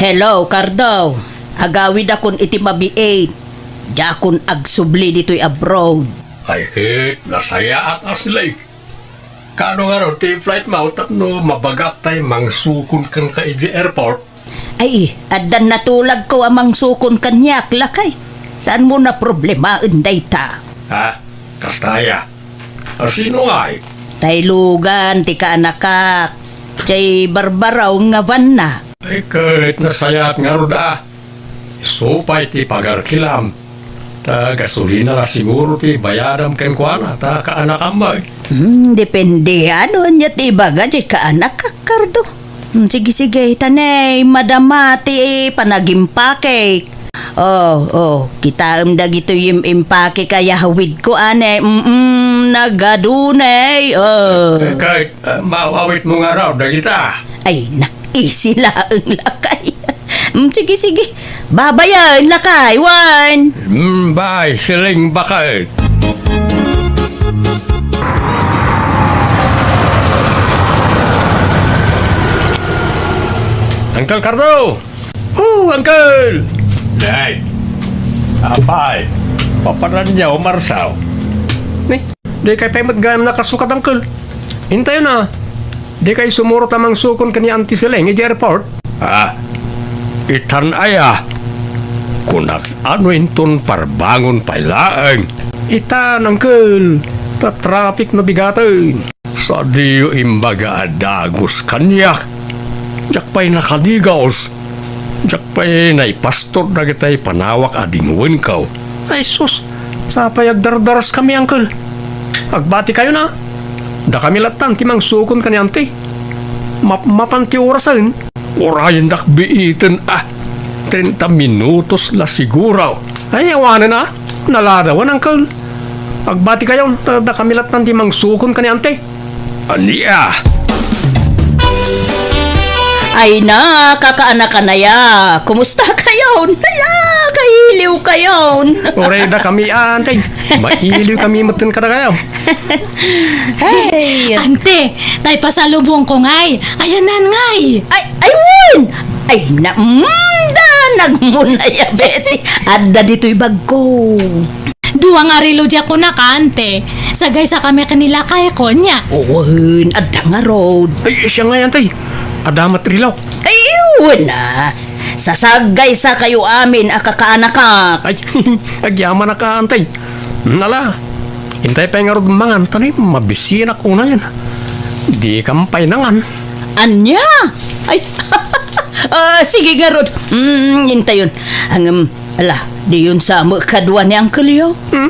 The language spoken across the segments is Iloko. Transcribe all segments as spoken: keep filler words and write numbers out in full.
Hello, Cardo. Agawidakon iti mabiit. Diakon agsubli ditoy abroad. Ay, ket nasayaat a silay. Kaano ngarud ti flight mo tapno mabagak tay mangsukon kenka idiay airport? Ay, addan natulagko a mangsukon kaniak, lakay. Saanmo a problemaen dayta? Ha? Kasta aya? A, sino ngay? Tay Logan ti kaanakak. Diay barbaraw nga vanna. Ay, ket nasayaat ngarud a. Isu pay ti pagarkilam. Ta gasolina la siguro ti bayadam kenkuana, ta kaanakam met. Hmm, depende. Ano ania ti ibaga diay kaanakak, Cardo? Hmm, sige, sige. Ta ne, madama ti panagimpake. Oh, oh, kitaem dagitoy im-, impake kayawidko, ane. Mm, nagadu ne. Oh. Eh, ket, eh, maawawitmo ngarud dagita. Ay, na, easy laeng, lakay. Mm, sige, sige. Babayaen, lakay, wen. Mm, bye, siling baket. Uncle Cardo! Oh, Uncle! Day! Apay, papananyaw, Marsaw? Ni, dikay pay met gayam nakasukat, Uncle. Intayon a, dikay sumurot a mangsukon ken ni Auntie Seleng idiay airport? Ah, itan aya. Kunak, ano inton parbangon pay laeng? Itan, Uncle, ta traffic no bigaten. Sadiyo imbaga a dagus kaniak. Diak pay nakadigus. Diak pay naipastor dagitay panawak a dingwenko. Ay sus, sapay agdardaraskami, Uncle. Agbatikayon a. Dakami lattan ti mangsukon ken ni Auntie. Mapmapan ti orasen. Urayendak biiten a. Treinta minutos la siguro. Ay, awanen a. Naladawan, Uncle. Agbatikayon, ta dakami lattan ti mangsukon ken ni Auntie. Ania? Ay na, kakaanakan aya. Kumusta kayon? Aya, kailiw kayon. Uray dakami, Auntie. Mailiw kami metten kadakayo. Ay. Auntie, tay pasalubongko ngay. Ayanna ngay. Ay, ay, wen! Ay, na, mm, da, nagmunay a Betty. Adda ditoy bagko. Dua nga relo diak kunak, Auntie. Sagaysa kami ken ni lakayko, ania? Wen, adda ngarud. Ay, siya ngay, Auntie. Adda met relo. Ay, wen a. Sasagaysa kayo amin a kakaanakak. Ay, agyamanak, Auntie. Nala, intay pay ngarud mangan, ta ni mabisinak unayen. Dikam pay nangan. Ania? Ay, ah, sige ngarud. Mm, intayon. Ngem, ala, diyon sa met kadua ni Uncle yo? Hmm?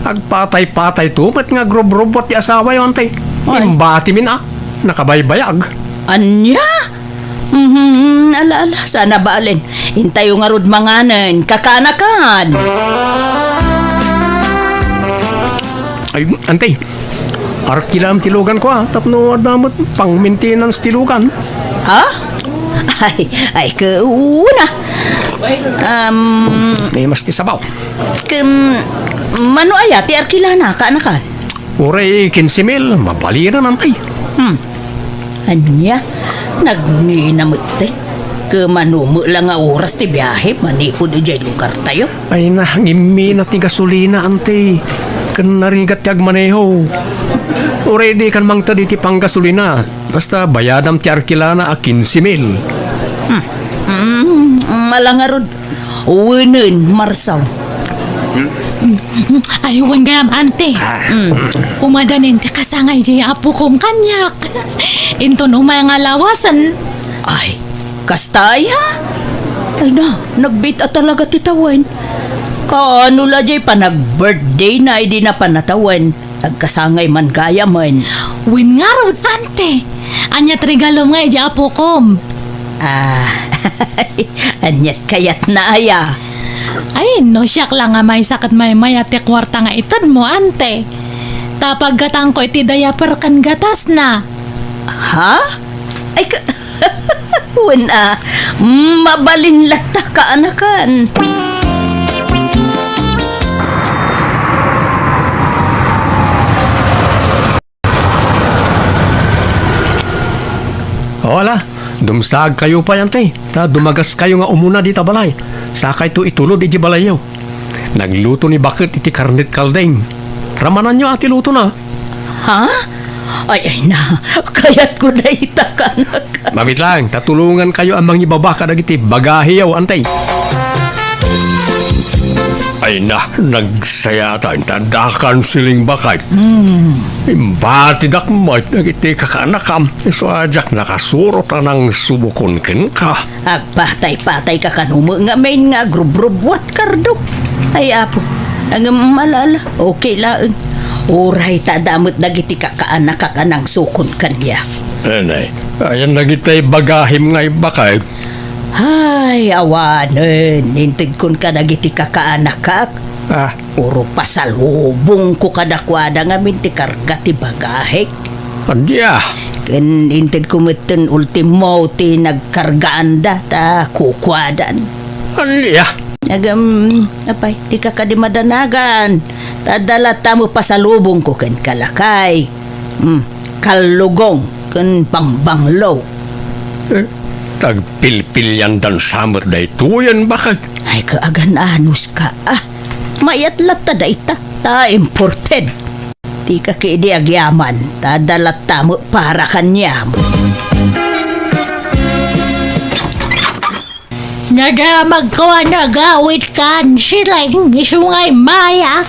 Agpatay-patayto met nga agrubrubbuat ti asawayo, Auntie. Ay. Imbatimin a, nakabaybayag. Ania? Mhm, ala, ala, saan a balen. Intayo ngarud manganen, kakaanakan. Ay, Auntie, arkilam ti luganko a, tapno adda met pang-maintenance ti lugan. Ha? Ay, ay, kuna. Um, May mas ti sabaw. Ken, mano aya ti arkilana, kaanakan? Uray kinse mil, mabalinen, Auntie. Hmm. Ania? Nagnina met ti. Ken mano met la nga oras ti biahe manipud idiay lugartayo? Ay na, ngimmina ti gasolina, Auntie. Ken narigat ti agmaneho. Uray dikan mangted iti panggasolina. Basta bayadam ti arkilana a kinse mil. Hmm. Hmm, ala ngarud. Wenen, Marsaw. Ay, wen gayam, Auntie. Mm. Umadanen ti kasangay diay apokom kaniak. Inton umay nga lawasen. Ay, kasta aya? Ay na, nagbiit a talaga ti tawen. Kaano la diay panag-birthday na idi napan a tawen? Agkasangay man gayamen. Wen ngarud, Auntie. Ania ti regalom nga idiay apokom? Ah, aniat kayatna aya? Ay, no siak la nga maysa ket maymayat ti kuarta nga itedmo, Auntie. Ta paggatangko iti diaper ken gatasna. Ha? Ay, ka-, Wen a, mabalin latta kaanakan. O, ala, Dumsaagkayo pay, Ante, ta dumagaskayo nga umuna dita balay. Sakayto itulod iti balayyo. Nagluto ni Baket iti karnet kalding. Ramananyo a ti lutona. Ha? Ay, ay na, kayatko dayta, kanak. Mabiit lang, ta tulongankayo a mangibaba kadagiti bagahiyo, Ante. Ay na, nagsayatan ta dakan siling Baket. Hmm. Imbatidak met dagiti kakaanakam, isu a diak nakasurot a nangsubokon kenka. Agpatay-patayka kano met ngamin nga agrubrubbuat, Kardo. Ay, Apo, ngem ala-ala, okay laeng. Uray ta adda met dagiti kakaanakak a nangsukon kaniak. Anay, ayan dagiti bagahim nga ibaga. Ay, awanen, intedkon kadagiti kakaanakak. Ah. Puro pasalubongko kadakuada ngamin ti karga ti bagahik. Ania? Ken intedko metten ultimo ti nagkargaanda ta kukuadan. Ania? Ngem, apay, dika kadi madanagan. Ta adda latta met pasalubongko kenka, lakay. Hmm, kallugong ken bangbanglo. Eh, tagpilpiliandan sa met daytoyen, Baket. Ay, kaagan-anuska, ah. Mayat latta dayta, ta imported. Dika ketdi agyaman, ta adda latta met para kaniam. Nadamagko a nagawidkan, Sileng, isu nga immayak.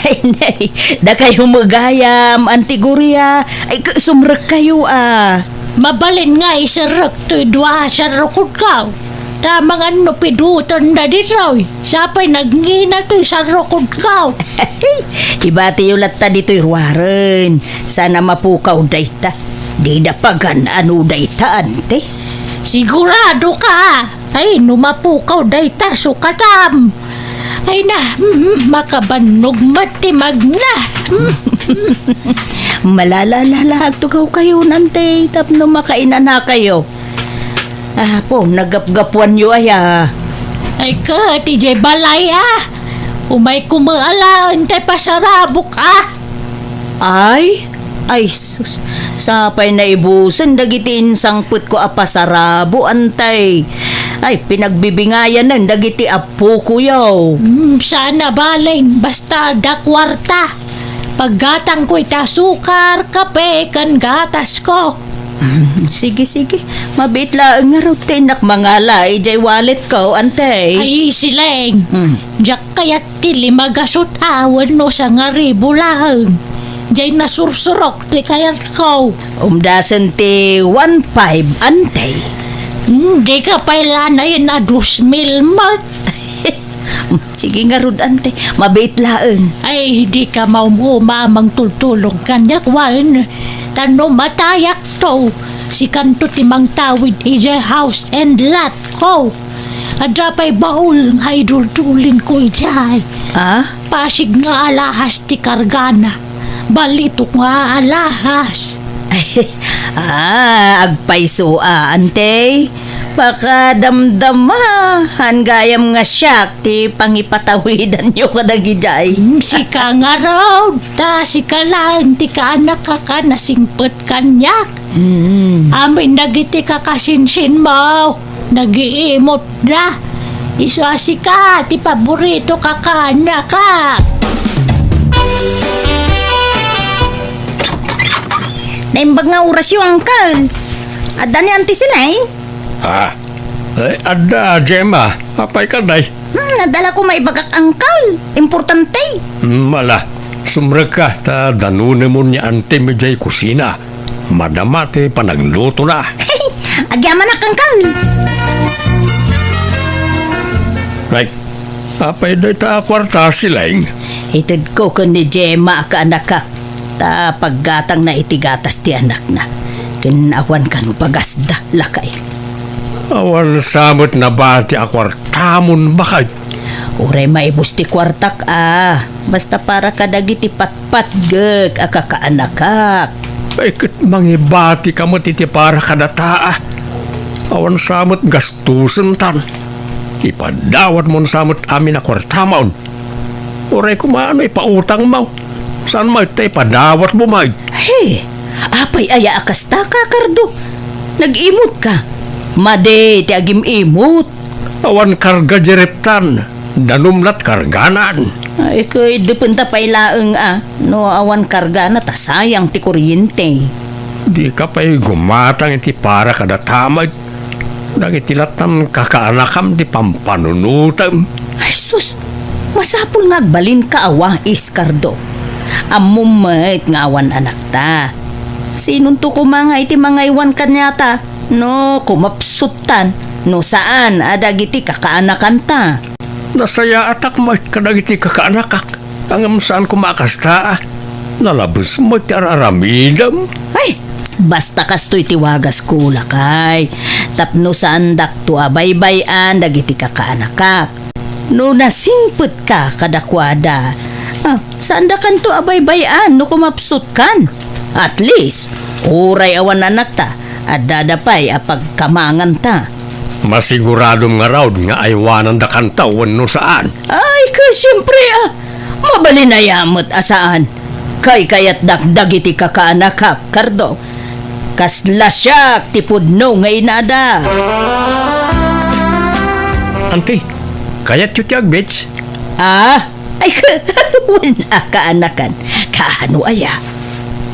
Ay, nay, dakayo met gayam, Auntie Gloria. Ay, k-, sumrekkayo, a. Mabalin nga iserrek toy dua a sarrukodko. Ta amangan no pidutenda ditoy. Sapay nagngina toy sarrukodko. Ibatiyo latta ditoy ruaren. Saan a mapukaw dayta. Dida pagan-ano dayta, Ante. Siguradoka? Ay, no mapukaw dayta, sukatam. Ay na, mm, makabannog met ti magna. Malala-lala, agtugawkayo, Ante, tapno makainanakayo. Apo, naggapgapuanyo aya. Ay ket, idiay balay, a. Umayko met alaen tay pasarabok, a. Ay, ay sus, sapay naibusen dagiti insangpetko a pasarabo, Ante. Ay, pinagbibingayanen dagiti appokoyo. Hmm, saan a bale, basta adda kuarta. Paggatangko iti asukar, kape, ken gatasko. Mm, sige, sige. Mabiit laeng ngarud ti innak mangala idiay walletko, Ante. Ay, Sileng. Mm. Diak kayat ti lima gasut a wenno sangaribu laeng. Diay nasursurok ti kayatko. Umdasen ti one five, Ante. Hmm, dika pay la nayen a dos mil met. Sige ngarud, Ante. Mabiit laeng. Ay, dika maum-uma a mangtultulong kaniak wen. Ta no matayakto, sikanto ti mangtawid idiay house and lot ko. Adda pay baul nga iduldulinko idiay. Ah? Pasig nga alahas ti kargana. Balitok nga alahas. Ah, agpayso a, Ante. Pakadamdama, han gayam nga siak ti pangipatawidanyo kadagidiay. Hmm, sika ngarud, ta sika laeng ti kaanakak a nasingpet kaniak. Mm. Amin dagiti kakasinsinmo, nagiimotda. Isu a sika ti paborito a kaanakak. Naimbag nga orasyo, Uncle. Adda ni Auntie Sileng? Ah, eh, adda, Gemma. Apay ka, day? Hmm, adda la ko maibagak, Uncle. Importante. Hmm, ala. Sumrekka, ta danunemon ni Auntie idiay kusina. Madama ti panaglutona. Agyamanak, Uncle. Right. Apay dayta a kuarta, Sileng? Itedko ken ni Gemma a kaanakak, ta paggatangna iti gatas ti anakna. Ken awan kano pagasda, lakay. Awan sa met nabati a kuartamon, baket. Uray maibus ti kuartak a, basta para kadagiti patpatgek a kakaanakak. Ay, ket mangibatika met iti para kadata a. Awan sa met gastusentan. Ipadawatmon sa met amin a kuartamon. Uray koma no ipautangmo. Saan met ta ipadawatmo met? He, apay aya a kasta, Kakardo? Nag-imot ka. Madi ti agim-imot. Awan karga di reptan. Danum lat karganan. Ay, ket dependa pay laeng a no awan kargana ta sayang ti kuryente. Dika pay gumatang iti para kadata met. Dagiti lattan kakaanakam ti pampanunotem. Ay, sus! Masapul nga agbalinka awa, Iskardo. Ammom met nga awan anakta. Sinonto koma nga iti mangaywan kaniata no kumapsuttan, no saan a dagiti kakaanakanta? Nasayaatak met kadagiti kakaanakak. Ngem saan koma a kasta, a. Nalabes met ti ar-aramidem. Ay, basta kastoy ti wagas, kulakay. Tapno saandakto a baybay-an dagiti kakaanakak. No nasingpetka kadakuada, ah, saandakanto a baybay-an no kumapsutkan. At least, uray awan anakta, addada pay a pagkamanganta. Masiguradom ngarud nga aywanandakanto wenno saan? Ay, ket siempre, ah, mabalin aya met a saan. Kaykayatdak dagiti kakaanakak, Kardo. Kasla siak ti pudno nga inada. Anti, kayatyo ti ag-beach? Ah, ay, wen a kaanakan. Kaano aya?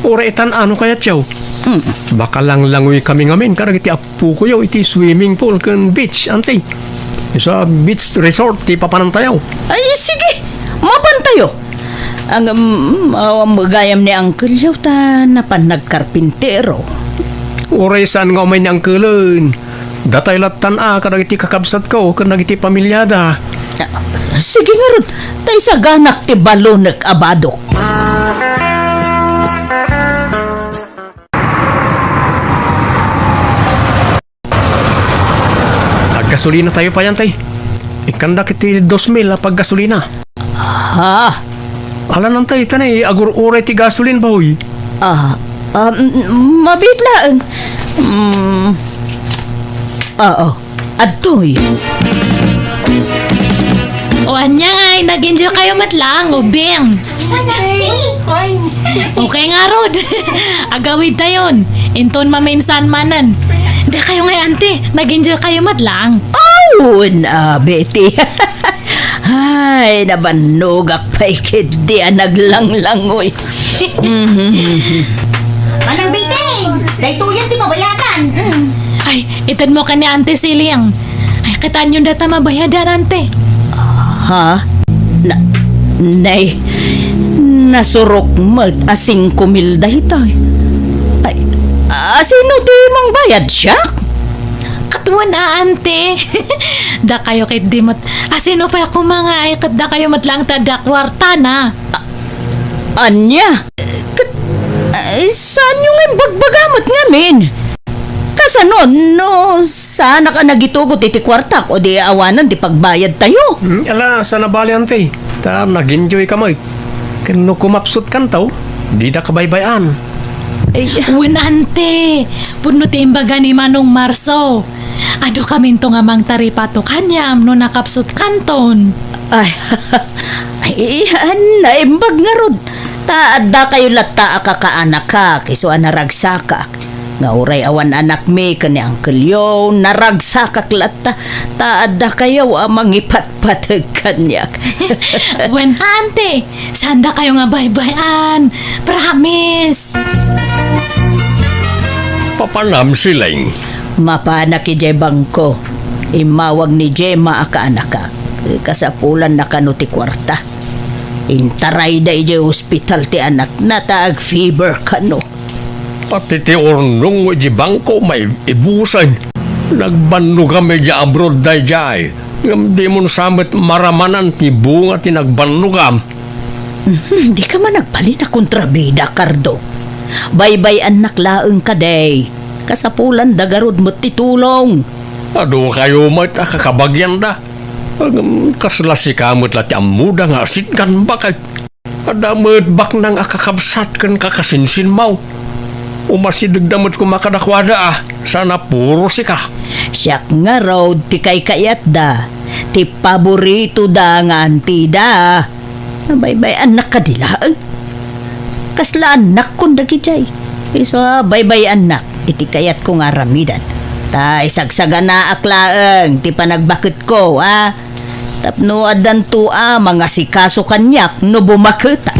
Uray itan ano kayatyo? Mm. Baka langlangoy kami ngamin kadagiti apukoyo iti swimming pool ken beach, anti. Isu a beach resort ti papanantayo. Ay, sige, mapantayo. Ang, um, awan magayam ni Uncle-yo ta napan nagkarpintero. Uray saan nga umay ni Uncle-en. Datay lattan a kadagiti kakabsatko ken dagiti pamilyada. Ah, sige ngarud, ta isaganak ti balonek a badok. Aggasolina tayo pay, anti. Ikkandak iti dos mil a paggasolina. Ha? Ala, anti, ta nay, agur-uray ti gasolin, bahoy. Ah, ah, mm, mabiit laeng. Mm. Oo, adtoy. O, ania ngay, nag-enjoy kayo met laeng, ubing? Okay ngarud. Agawidtayon. Inton maminsan manen. Dakayo ngay, anti, nag-enjoy kayo met laeng. Awan a, Betty. Ay, nabannogak pay ketdi a naglanglangoy. Manang Betty, daytoyen ti mabayadan. Mm. Ay, itedmo ken ni Anti Siling. Ay, kitaenyon dayta mabayadan, anti. Ha? Na, nay, nasurok met a singko mil daytoy. Ay, a, sino ti mangbayad, siak? Ket wen a, anti. Dakayo ketdi met. A, sino pay a kumangay ket dakayo met laeng ti adda kuartana? Ania? Ket, ay, saanyo nga imbagbaga met ngamin? Kasano no saanak a nagitugot iti kuartak, o di awanen ti pagbayadtayo? Hmm, ala, saan a bale, anti. Ta nag-enjoy ka met. Ken no kumapsutkanto, dida kabaybay-an. Ay. Wen, anti. Pudno ti imbaga ni Manong Marso. Adu kaminto nga mangtaripato kaniam no nakapsutkanton. Ay, ay, naimbag ngarud. Ta adda kayo latta a kakaanakak, isu a naragsakak. Nga uray awan anakmi ken ni Uncle-yo, naragsakak latta. Ta adda kayo a mangipatpateg kaniak. Wen, anti, saan dakayo nga baybay-an. Promise. Papanam, Siling. Mapanak idiay bangko. Immawag ni Gemma a kaanakak. Kasapulanna kano ti kuarta. Intarayda idiay ospital ti anakna ta ag-fever kano. Pati ti urnong idiay bangko maibusen. Nagbannogam idiay abroad daydiay. Ngem dimon sa met maramanan ti bunga ti nagbannogam. Mhm, dika man agbalin a kontrabida, Cardo. Baybay-annak laeng kadi. Kasapulanda garud met ti tulong. Adu kayo met a kakabagianda. Ngem kasla sika met la ti ammoda nga asitgan baket. Adda met baknang a kakabsat ken kakasinsinmaw. Umasidegda met koma kadakuada a, saan a puro sika. Siak ngarud ti kaykayatda, ti paboritoda nga antida. Nabaybay-annak kadi laeng. Kasla annakkon dagidiay. Isu a baybay-annak iti kayatko nga aramidan. Ta isagsaganaak laeng ti panagbaketko, a? Tapno addanto a mangasikaso kaniak no bumaketak.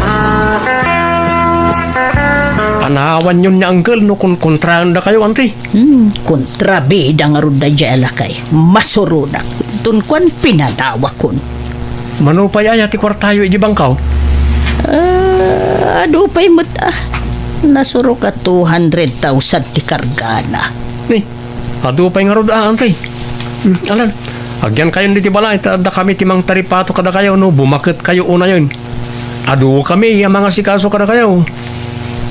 Anawanyon ni Angkel no konkontraendakayo, Auntie. Hmm, kontrabida ngarud daydiay a lakay. Masuronak. Inton kuan, pinadawakon. Mano pay aya ti kuartayo iti bangkaw? Ah, adu pay met, a. Nasurok a two hundred thousand ti kargana. Ni, adu pay ngarud, a, Auntie. Hmm, alan, agyankayon ditoy balay, ta adda kami ti mangtaripato kadakayo no bumaketkayo unayen. Adu kami a mangasikaso kadakayo.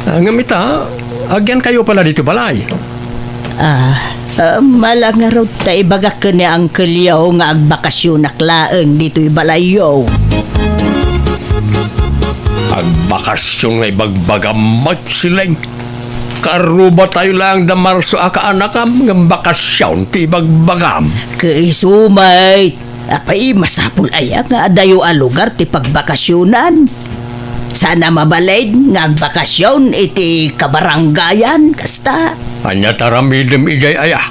Ah, ngem ita, agyankayo pay la ditoy balay. Ah, ah, mala ngarud ta ibagak ken ni Uncle Yo nga agbakasyonak laeng ditoy balayyo. Agbakasyon nga ibagbagam, Mike Sileng. Karubatayo laeng da Marso a kaanakam, ngem bakasyon ti ibagbagam. Ket isu met, apay, masapul aya nga adayo a lugar ti pagbakasyonan? Saan a mabalin nga agbakasyon iti kabarangayan, kasta? Ania ti aramidem idiay aya?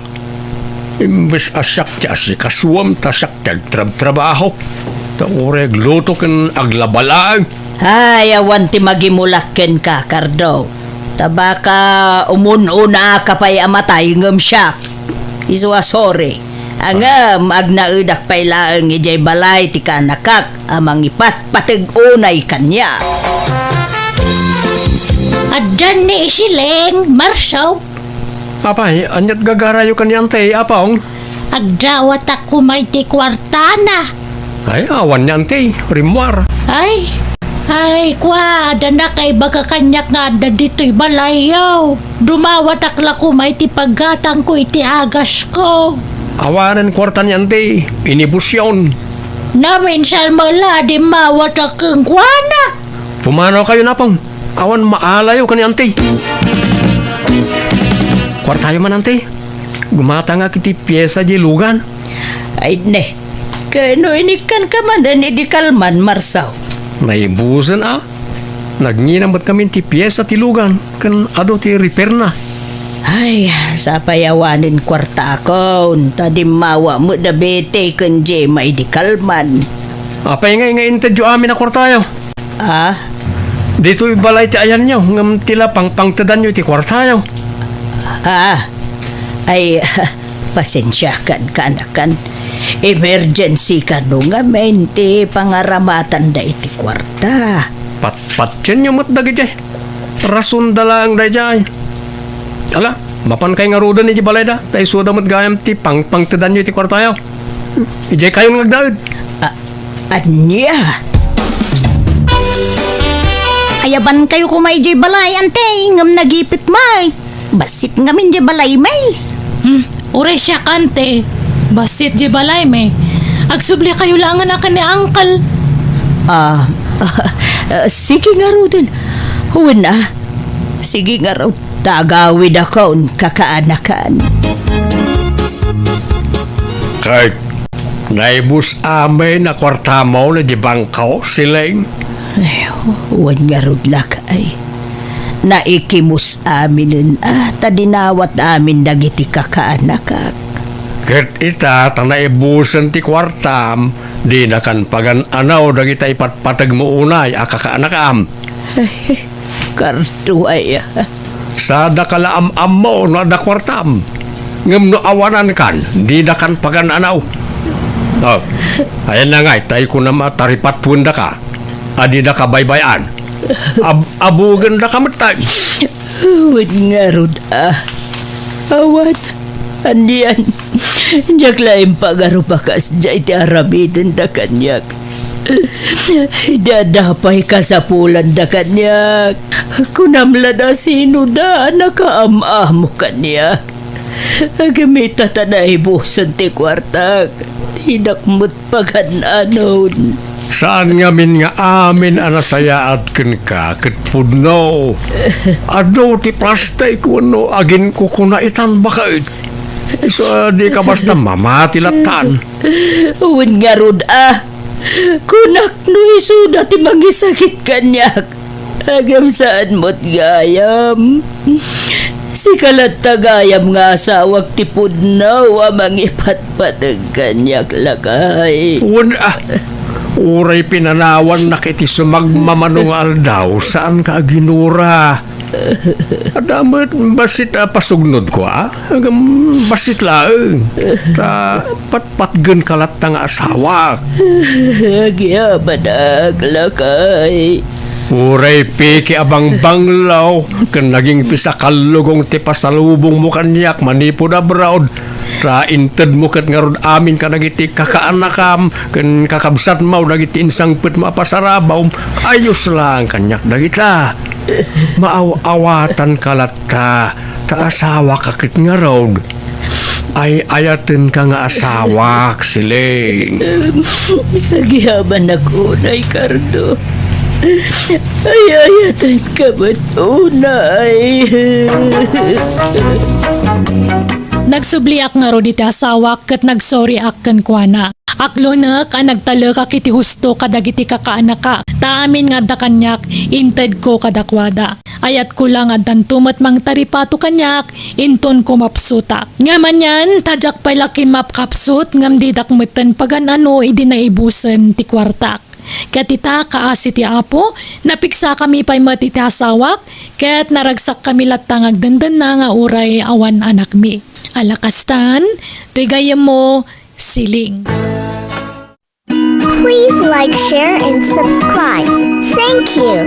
Imbes a siak ti asikasuem, ta siak ti agtrabtrabaho. Ta uray agluto ken aglaba laeng. Ay, awan ti magimulak kenka, Cardo. Ta baka umun-unaka pay a matay ngem siak. Isu a sorry. Ngem agnaedak pay laeng idiay balay ti kaanakak a mangipatpateg unay kaniak. Addan ni Isileng, Marso. Apay, aniat gagarayo ken ni Auntie, Apong? Agdawatak koma iti kuartana. Ay, awan ni Auntie, rimmuar. Ay, ay, kua, adda nakaibaga kaniak nga adda ditoy balayyo. Dumawatak la koma iti paggatangko iti agasko. Awanen kuarta ni Auntie, inibusyon. Naminsan met la, dimmawatak kenkuana. Pumanaw kayo, Apong. Awan maalayo ken ni Auntie. Kuartayo man, Auntie. Gumatangak iti piesa diay lugan. Ay, ne. Ken no inikkanka manen idi kalman, Marso? Naibusen a. Nagnginam met ngamin ti piesa ti lugan ken adu ti repairna. Ay, sapay awanen kuartakon, ta dimmawa met da Betty ken Gemma idi kalman. Apay ngay nga intedyo amin a kuartayo? Ah? Ditoy balay ti ayanyo, ngem ti la pangpangtedanyo iti kuartayo. Ah, ay, pasensiakan, kaanakan. Emergency kano ngamin ti pangaramatanda iti kuarta. Patpatienyo met dagiti. Rasonda laeng daydiay. Ala, mapankay ngaruden iti balayda, ta isuda met gayam ti pangpangtedanyo iti kuartayo. Idiay kayon nga agnaed. Ah, Ania? Ayabankayo koma idiay balay, Auntie, ngem nagipit met. Bassit ngamin diay balaymi. Hmm, uray siak, Auntie. Bassit diay balaymi. Agsublikayo laengen a ken ni Uncle. Ah, sige ngaruden. Wen a. Sige ngarud. Ta agawidakon, kakaanakan. Ket naibus amin a kuartamo idiay bangko, Sileng? Ay, wen ngarud, lakay. Naikimus aminen a, ta dinawat amin dagiti kakaanakak. Ket ita, ta naibusen ti kuartam, dinakan pagan-anaw dagita ipatpategmo unay a kakaanakam. Ay, Kardo aya. Sadaka la am-ammo no adda kuartam. Ngem no awanankan, didakan pagan-anaw. Oh, ayanna ngay, ta ikunam a taripatuendaka a didaka baybay-an. Ab-, abugendaka met tay. Wen ngarud a. Awan, anian. Diak la impagarup a kasdiay ti aramidenda kaniak. Idi adda pay kasapulanda kaniak, kunam la da sinoda a nakaam-amo kaniak. Ngem ita ta naibusen ti kuartak, dinak met pagan-anon. Saan ngamin nga amin a nasayaat kenka ket pudno. Adu ti plastik wenno aginkukuna itan baket. Isu a dika basta mamati lattan. Wen ngarud a, kunak no isuda ti mangisagit kaniak. Agem saan met gayam. Sika latta gayam nga asawak ti pudno a mangipatpateg kaniak, lakay. Wen, ah, uray pinanawannak iti sumagmamano nga aldaw, saanka a ginura. Adda met bassit a pasugnodko, a? Agem bassit laeng. Ta patpatgenka latta nga asawak. Agyamanak, lakay. Uray peke a bangbanglo ken naging pisakallugong ti pasalubongmo kaniak manipud abroad, ta intedmo ket ngarud amin kadagiti kakaanakam ken kakabsatmo dagiti insangpetmo a pasarabawm, ayos laeng kaniak dagita. Maaw-awatanka latta, ta asawaka ket ngarud. Ay-ayatenka nga asawak, siling. Agyamanak unay, Cardo. Ay-ayatenka met unay. Nagsubliak ngarud iti asawak ket nagsorryak kenkuana. Aklonek a nagtalekak iti husto kadagiti kakaanakak, ta amin nga adda kaniak, intedko kadakuada. Ayatko la nga addanto met mangtaripato kaniak, inton kumapsutak. Ngem anian, ta diak pay la kimmapkapsut, ngem didak metten pagan-ano idi naibusen ti kuartak. Ket ita, kaasi ti Apo, napigsakami pay met iti asawak, ket naragsakkami latta nga agdendenna nga uray awan anakmi. Ala kastan, toy gayyemmo, siling. Please like, share, and subscribe. Thank you.